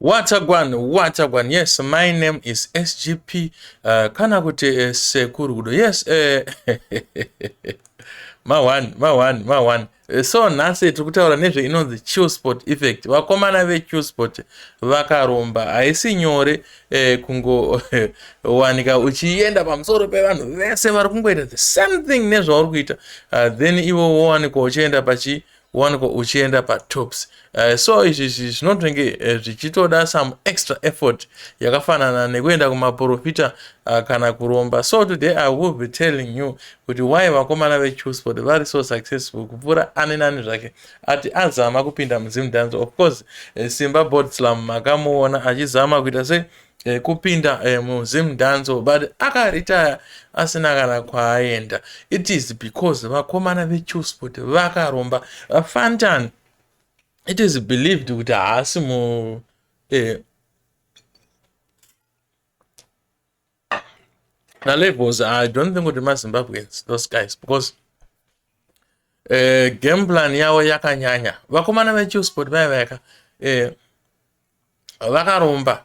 Watagwan, Watagwan. Yes, my name is SGP. Kana kuti Sekuru Gudo. Yes, ma one, ma one, ma one. So nhasi tiri kutaura nezve inonzi Chillspot effect. Vakomana veChillspot vakaromba. Haisi nyore kungowanika uchienda pamusoro pevanhu vese vari kungoita the same thing nezvauri kuita. Then ivo wowanikwa uchienda pachi wanikwa uchienda patops. So izvi zvinotenge zvichitoda some extra effort yakafanana nekuenda kumaprofita kana kuromba. So today I will be telling you kuti why vakomana veChillspot vari so successful kupfuura ani nani zvake ati azama kupinda muZimdancehall. Of course, Simba Botslam makamuona achizama kuita sei, kupinda muZimdancehall, but akaretire asina kana kwaaenda. It is because vakomana veChillspot vakaromba. Fantan, it is believed kuti haasi mu nalevels. I don't think kuti maZimbabweans, those guys, because game plan yavo yakanyanya. Vakomana veChillspot vaiva yaka vakaromba,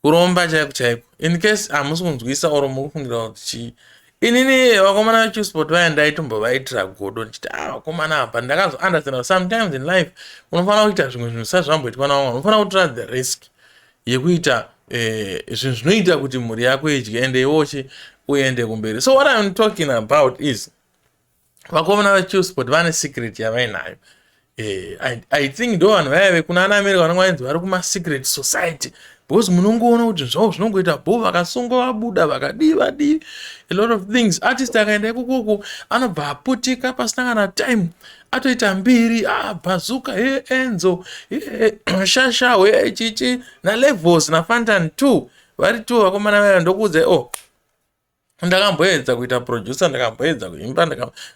kuromba chaiko chaiko. In case hamusi kunzwisa or muri kufungira kuti chii, inini vakomana veChillspot vaya ndaitombovaitira godo ndichiti, "Ah, vakomana apa." Ndakazounderstand, sometimes in life unofanira kuita zvimwe zvinhu zvisati zvamboitwa navamwe. Unofanira kutora the risk yekuita zvinhu zvinoita kuti mhuri yako idye ende iwochi uende kumberi. So what I'm talking about is vakomana veChillspot vane secret yavainayo. I think ndo vanhu vaya vekuna ana America vanenge vainzi vari kumasecret society, because munongoona kuti zvavo zvinongoita bo, vakasungwa, vabuda, vakadii vadii, a lot of things. Artist akaenda ikokoko anobva aputika pasina kana time, atoita mbiri. Ah, Bazuka, he Enzo, he Shasha, he chichi naLevels naFantan 2, vari 2 vakomana vaya. Ndokuudzai, oh, ndakamboedza kuita producer, ndakamboedza kuimba,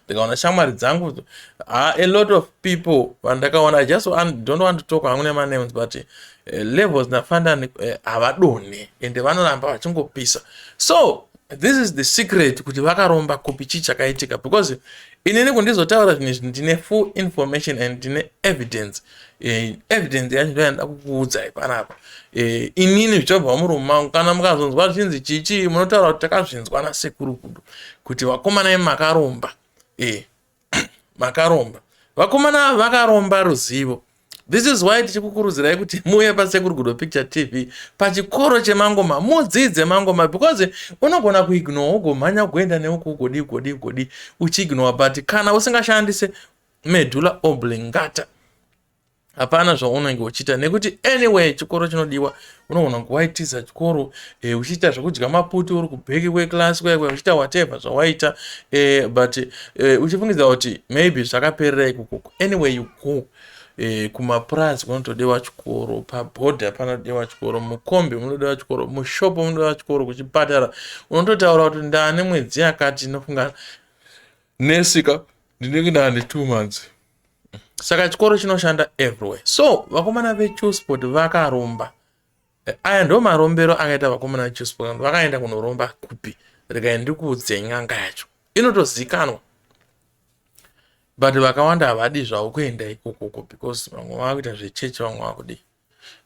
ndikaona shamwari dzangu, a lot of people vandakaona. I just don't want to talk hangu nemanames, but Levels naFantan havadonhe ende vanoramba vachingopisa. So this is the secret kuti vakaromba kupi, chii chakaitika, because inini kundizotaura zvinhu izvi ndine full information and ndine evidence. Evidence yacho ndoyandida kukuudzai panapa. Inini zvichobva murumu mangu. Kana mukazonzwa zvichinzi chichi, munotaura kuti takazvinzwa naSekuru Gudo kuti vakomana imi makaromba. Makaromba, vakomana vakaromba ruzivo. This is why tichikukurudzirai kuti muuye paSekuru Gudo Picture TV, pachikoro chemangoma, mudzidze mangoma, because unogona kuignore, ugomhanya kuenda neuku, ugodi ugodi ugodi uchiignore, but kana usingashandise medulla oblongata hapana zvaunenge uchiita. Nekuti anyway chikoro chinodiwa. Unogona kuwaitiza chikoro, uchiita zvekudya maputi uri kuback kweclass kwekwe, uchiita whatever zvawaita, but uchifungidza kuti maybe zvakaperera ikokoko. Anyway you go, kumapurazi kunotodiwa chikoro, pabhodha panodiwa chikoro, mukombi munodiwa chikoro, mushopo munodiwa chikoro, kuchipatara unototaura kuti ndaane mwedzi yakati, inofunga nesika ndinenge ndaane 2 months. Saka chikoro chinoshanda everywhere. So vakomana veChillspot vakaromba. Aya ndo marombero akaita vakomana veChillspot. Vakaenda kunoromba kupi? Regai ndikuudze. Nyanga yacho inotozikanwa, but vakawanda havadi zvavo kuenda ikokoko because vamwe vakuita zvechechi, vamwe vakudii.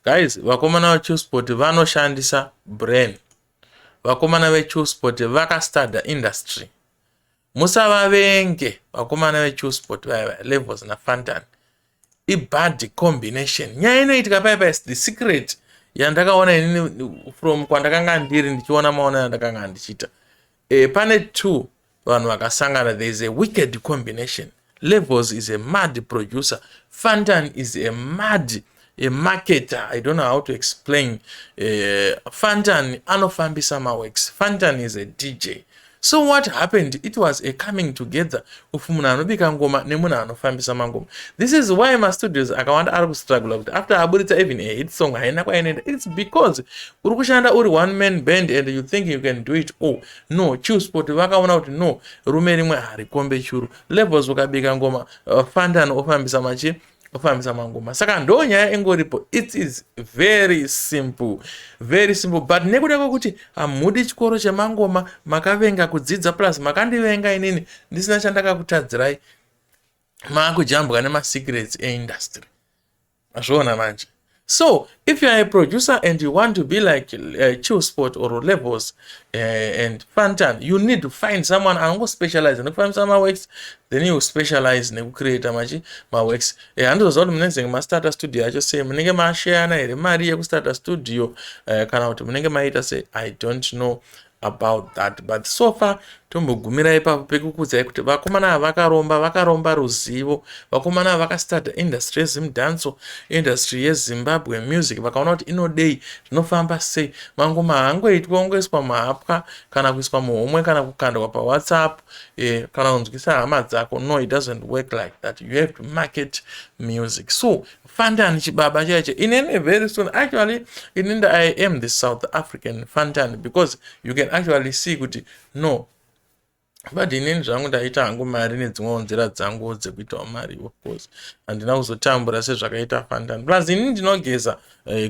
Guys, vakomana veChillspot vanoshandisa brain. Vakomana veChillspot vakastada industry. Musavavenge vakomana veChillspot vaya. Levels naFantan ibad combination. Nyaya inoitika paya paya, the secret yandakaona inini from kwandakanga ndiri ndichiona maona yandakanga ndichiita, pane two vanhu vakasangana. There is a wicked combination. Levels is a mad producer, Fantan is a mad a marketer. I don't know how to explain. Fantan anofambisa maworks. Fantan is a DJ. So what happened, it was a coming together of munhu anobika ngoma nemunhu anofambisa mangoma. This is why mastudios akawanda ari kustruggle kuti after aburitsa even a hit song, haina kwainoenda. It's because uri kushanda uri one man band and you think you can do it all. No, Chillspot vakaona kuti no, rume rimwe harikombe churu. Levels ukabika ngoma, Fantan ofambisa machi ofambisa mangoma. Saka ndo nyaya ingoripo. It is very simple, very simple, but nekuda kwekuti hamudi chikoro chemangoma, makavenga kudzidza, plus makandivenga inini ndisina chandakakutadzirai, maakujambwa nemasecrets eindustry. Mazviona manje? So if you are a producer and you want to be like Chillspot or Levels and Fantan, you need to find someone anongospecialize nekufambisa maworks, then you specialize nekucreata machi maworks. Handizoziva kuti munenge mastarter studio yacho sei, munenge masheyana here mari yekustarta studio kana kuti munenge maita sei. I don't know about that, but so far tombogumira ipapo pekukudzai kuti vakomana ava vakaromba, vakaromba ruzivo. Vakomana ava vakastarta industry yeZimdancehall, industry yeZimbabwe music. Vakaona kuti inodei, zvinofamba sei. Mangoma haangoitwa ongoiswa muhapwa kana kuiswa muhomwe kana kukandwa paWhatsApp kana kunzwisa hama dzako. No, it doesn't work like that. You have to market music. So Fantan chibaba chaicho. Inene very soon, actually, inini I am the South African Fantan, because you can actually see kuti no, but inini zvangu ndaita hangu mari nedzimwewo nzira dzangu dzekuitawo mari. Of course handina kuzotambura sezvakaita Fantan. Plus inini ndinogeza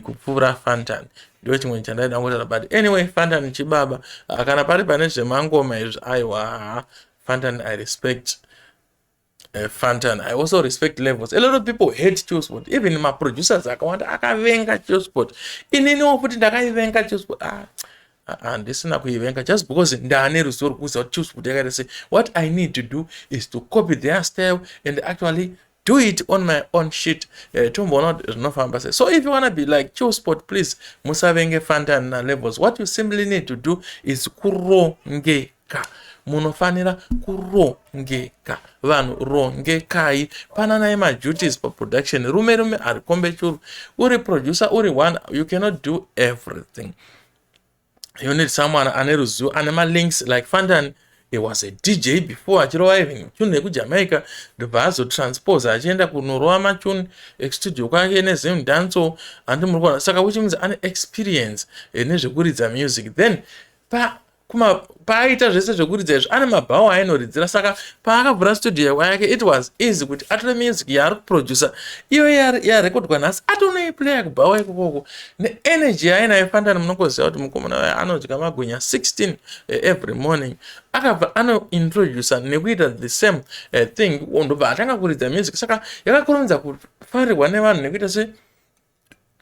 kupfuura Fantan. Ndo chimwe chandaida ngotaura. But anyway, Fantan chibaba. Kana pari pane zvemangoma izvi, aiwa, Fantan, I respect Fantan. I also respect Levels. A lot of people hate Chillspot. Even maproducers akawanda akavenga Chillspot. Ininiwo futi ndakaivenga Chillspot. Ah, handisina kuivenga just because ndaane ruzivo rwekuziva kuti Chillspot yakaita sei. What I need to do is to copy their style and actually do it on my own shit. Tomboona kuti zvinofamba sei. So if you wanna be like Chillspot, please musavenge Fantan naLevels. What you simply need to do is kurongeka. Munofanira kurongeka. Vanhu, rongekai, pananai maduties paproduction. Rume rume harikombe churu. Uri producer uri one, you cannot do everything. You need someone ane ruzivo, ane malinks like Fantan. He was a DJ before, achirova even tune yekuJamaica, ndobva azotranspose achienda kunorova matune ekustudio kwake neZimdancehall, handi muri kuona? Saka which means ane experience nezvekuridza music. Then pa paaita zvese zvekuridza izvi, ane mabhawa ainoridzira. Saka paakavhura studio yake, it was easy kuti atore music yaari kuproducer iyo yarekodwa nhasi, atonoiplaya kubhawa ikokoko neenergy yaainayo Fantan. Munongoziva kuti mukomana waye anodya magwinya 16 every morning. Akabva anointroducer nekuita the same thing, ndobva atanga kuridza music. Saka yakakurumidza kufarirwa nevanhu nekuita se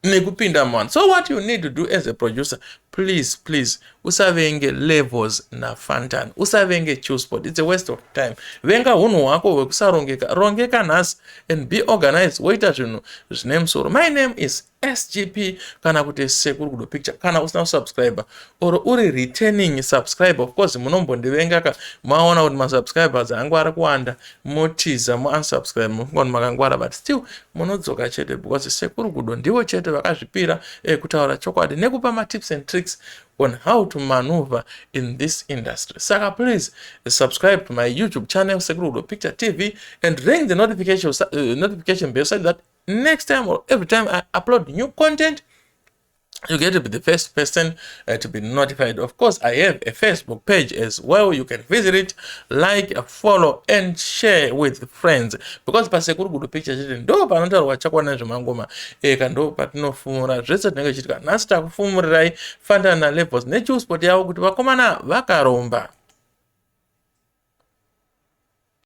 nekupinda muvanhu. So what you need to do as a producer, please, please, usavenge Levels naFantan, usavenge Chillspot. It's a waste of time. Venga unhu hwako hwekusarongeka. Rongeka nhasi and be organized, woita zvinhu zvine musoro. My name is SGP kana kuti Sekuru Gudo Picture. Kana usina kusubscribe or uri returning subscriber, of course munombondivengaka maona kuti masubscribers angu ari kuwanda, motiza, muunsubscribe, mufunga kuti makangwara, but still munodzoka chete because Sekuru Gudo ndivo chete vakazvipira kutaura chokwadi nekupa matips and tricks on how to maneuver in this industry. Saka please subscribe to my YouTube channel, Sekuru Gudo Picture TV, and ring the notification bell so that next time or every time I upload new content, you get to be the first person to be notified. Of course, I have a Facebook page as well. You can visit it, like, follow and share with friends, because paSekuru Gudo Picture chete ndo panotaurwa chakwana zvemangoma eka, ndo patinofumura zvese tinenge chiitika. Nhasi takufumurirai Fantan naLevels neChillspot yavo kuti vakomana vakaromba.